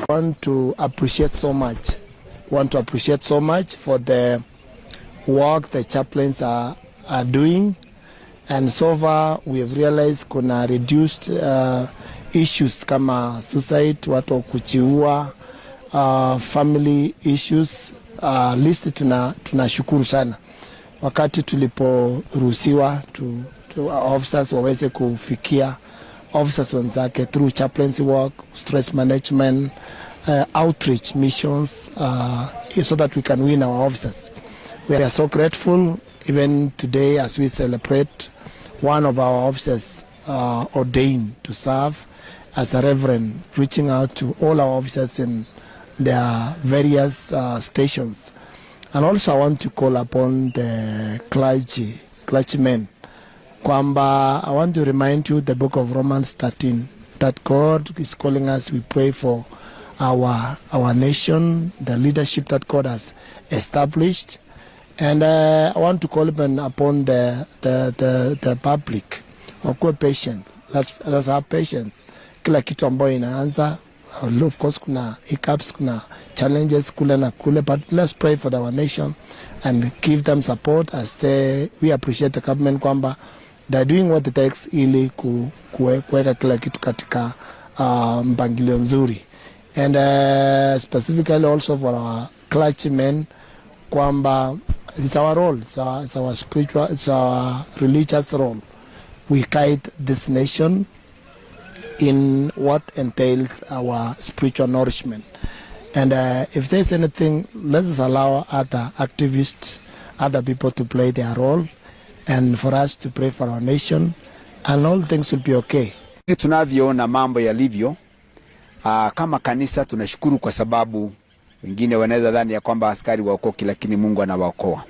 Want to appreciate so much, want to appreciate so much for the work the chaplains are doing, and so far we have realized kuna reduced issues kama suicide, watu wa kujiua, family issues. Least tunashukuru sana wakati tuliporuhusiwa tu officers waweze kufikia officers wenzake through chaplaincy work, stress management, outreach missions, so that we can win our officers. We are so grateful even today as we celebrate one of our officers ordained to serve as a reverend, reaching out to all our officers in their various stations. And also I want to call upon the clergy, clergymen, kwamba I want to remind you the book of Romans 13, that God is calling us. We pray for our nation, the leadership that God has established. And I want to call even upon the public. Wakuwe patient. Let's have patience. Kila kitu ambayo inaanza, of course kuna hiccups, kuna challenges kule na kule, but let's pray for our nation and give them support as we appreciate the government kwamba they're doing what it takes ili kuweka kila kitu katika mpangilio nzuri, and specifically also for our clergymen kwamba it's our role, it's our spiritual, it's our religious role. We guide this nation in what entails our spiritual nourishment. And if there's anything, let us allow other activists, other people to play their role, and for us to pray for our nation, and all things will be okay. Tunavyoona mambo yalivyo, kama kanisa tunashukuru kwa sababu wengine wanaweza dhani ya kwamba askari waokoki, lakini Mungu anawaokoa.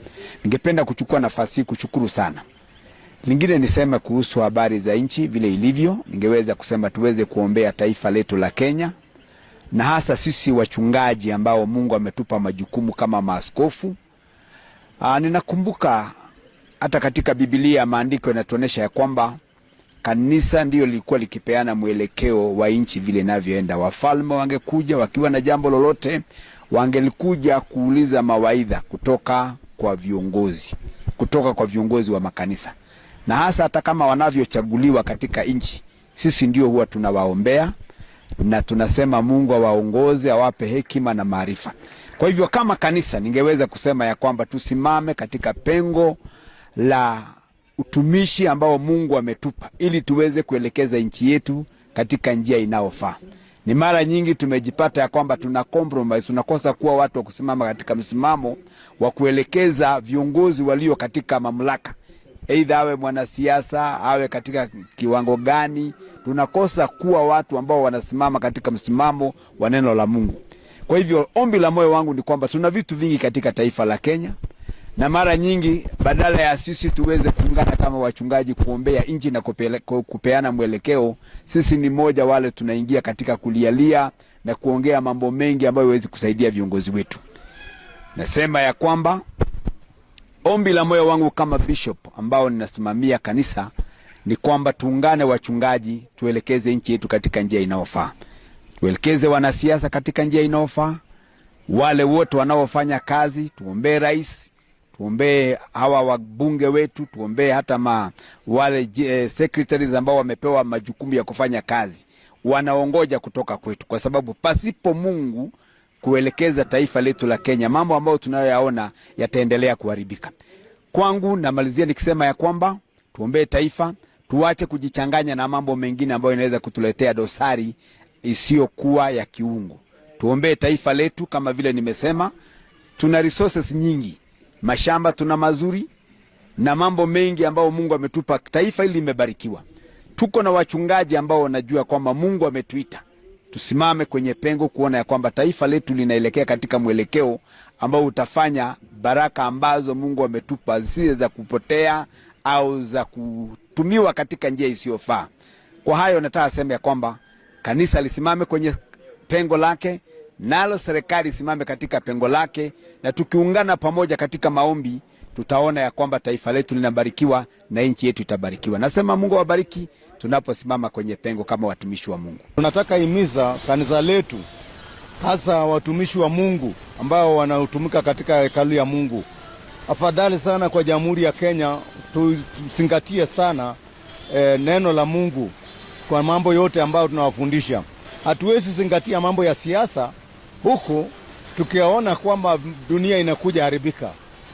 Ningependa kuchukua nafasi hii kushukuru sana. Lingine niseme kuhusu habari za nchi vile ilivyo, ningeweza kusema tuweze kuombea taifa letu la Kenya, na hasa sisi wachungaji ambao Mungu ametupa majukumu kama maaskofu. Ninakumbuka hata katika Biblia maandiko yanatuonyesha ya kwamba kanisa ndiyo lilikuwa likipeana mwelekeo wa nchi vile inavyoenda. Wafalme wangekuja wakiwa na jambo lolote, wangelikuja kuuliza mawaidha kutoka kwa viongozi, kutoka kwa viongozi wa makanisa, na hasa hata kama wanavyochaguliwa katika nchi, sisi ndio huwa tunawaombea na tunasema Mungu awaongoze, awape hekima na maarifa. Kwa hivyo kama kanisa, ningeweza kusema ya kwamba tusimame katika pengo la utumishi ambao Mungu ametupa ili tuweze kuelekeza nchi yetu katika njia inayofaa. Ni mara nyingi tumejipata ya kwamba tuna compromise, tunakosa kuwa watu wa kusimama katika msimamo wa kuelekeza viongozi walio katika mamlaka, aidha awe mwanasiasa awe katika kiwango gani, tunakosa kuwa watu ambao wanasimama katika msimamo wa neno la Mungu. Kwa hivyo ombi la moyo wangu ni kwamba tuna vitu vingi katika taifa la Kenya, na mara nyingi badala ya sisi tuweze kuungana kama wachungaji kuombea nchi na kupeana mwelekeo, sisi ni moja wale tunaingia katika kulialia na kuongea mambo mengi ambayo haiwezi kusaidia viongozi wetu. Nasema ya kwamba ombi la moyo wangu kama bishop ambao ninasimamia kanisa ni kwamba tuungane wachungaji, tuelekeze nchi yetu katika njia inayofaa, tuelekeze wanasiasa katika njia inayofaa, wale wote wanaofanya kazi, tuombee rais, tuombee hawa wabunge wetu, tuombee hata wale secretaries ambao wamepewa majukumu ya kufanya kazi, wanaongoja kutoka kwetu, kwa sababu pasipo Mungu kuelekeza taifa letu la Kenya, mambo ambayo tunayoyaona yataendelea kuharibika. Kwangu namalizia nikisema ya kwamba tuombee taifa, tuache kujichanganya na mambo mengine ambayo inaweza kutuletea dosari isiyokuwa ya kiungu. Tuombee taifa letu, kama vile nimesema, tuna resources nyingi, mashamba tuna mazuri, na mambo mengi ambayo Mungu ametupa. Taifa hili limebarikiwa. Tuko na wachungaji ambao wanajua kwamba Mungu ametuita tusimame kwenye pengo kuona ya kwamba taifa letu linaelekea katika mwelekeo ambao utafanya baraka ambazo Mungu ametupa zisize za kupotea au za kutumiwa katika njia isiyofaa. Kwa hayo nataka sema ya kwamba kanisa lisimame kwenye pengo lake, nalo serikali isimame katika pengo lake, na tukiungana pamoja katika maombi tutaona ya kwamba taifa letu linabarikiwa na nchi yetu itabarikiwa. Nasema Mungu awabariki tunaposimama kwenye pengo kama watumishi wa Mungu. Tunataka himiza kanisa letu, hasa watumishi wa Mungu ambao wanaotumika katika hekalu ya Mungu, afadhali sana kwa Jamhuri ya Kenya tuzingatie sana neno la Mungu kwa mambo yote ambayo tunawafundisha. Hatuwezi zingatia mambo ya siasa huku tukiona kwamba dunia inakuja haribika.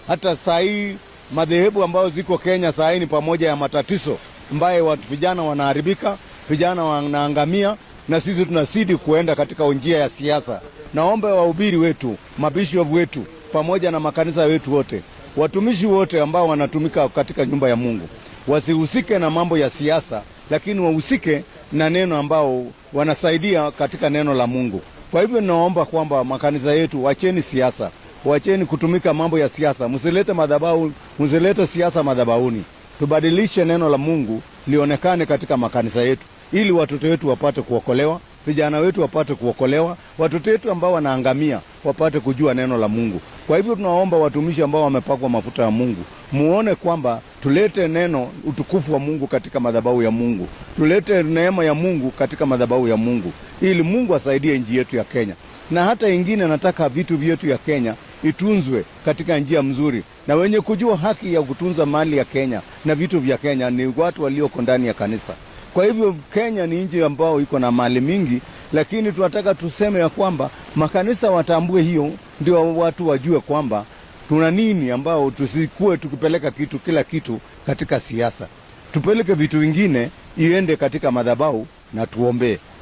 Hata saa hii madhehebu ambayo ziko Kenya saa hii ni pamoja ya matatizo ambaye watu vijana wanaharibika, vijana wanaangamia, na sisi tunazidi kuenda katika njia ya siasa. Naomba wahubiri wetu, mabishop wetu, pamoja na makanisa wetu wote, watumishi wote ambao wanatumika katika nyumba ya Mungu wasihusike na mambo ya siasa, lakini wahusike na neno ambao wanasaidia katika neno la Mungu. Kwa hivyo naomba kwamba makanisa yetu, wacheni siasa, wacheni kutumika mambo ya siasa, msilete madhabahu, msilete siasa madhabahuni. Tubadilishe neno la Mungu lionekane katika makanisa yetu, ili watoto wetu wapate kuokolewa, vijana wetu wapate kuokolewa, watoto wetu ambao wanaangamia wapate kujua neno la Mungu. Kwa hivyo tunaomba watumishi ambao wamepakwa mafuta ya Mungu, muone kwamba tulete neno utukufu wa Mungu katika madhabahu ya Mungu, tulete neema ya Mungu katika madhabahu ya Mungu, ili Mungu asaidie nchi yetu ya Kenya. Na hata ingine, nataka vitu vyetu ya Kenya itunzwe katika njia mzuri, na wenye kujua haki ya kutunza mali ya Kenya na vitu vya Kenya ni watu walioko ndani ya kanisa. Kwa hivyo Kenya ni nchi ambao iko na mali mingi, lakini tunataka tuseme ya kwamba makanisa watambue hiyo, ndio watu wajue kwamba tuna nini, ambao tusikuwe tukipeleka kitu kila kitu katika siasa, tupeleke vitu vingine iende katika madhabahu na tuombee.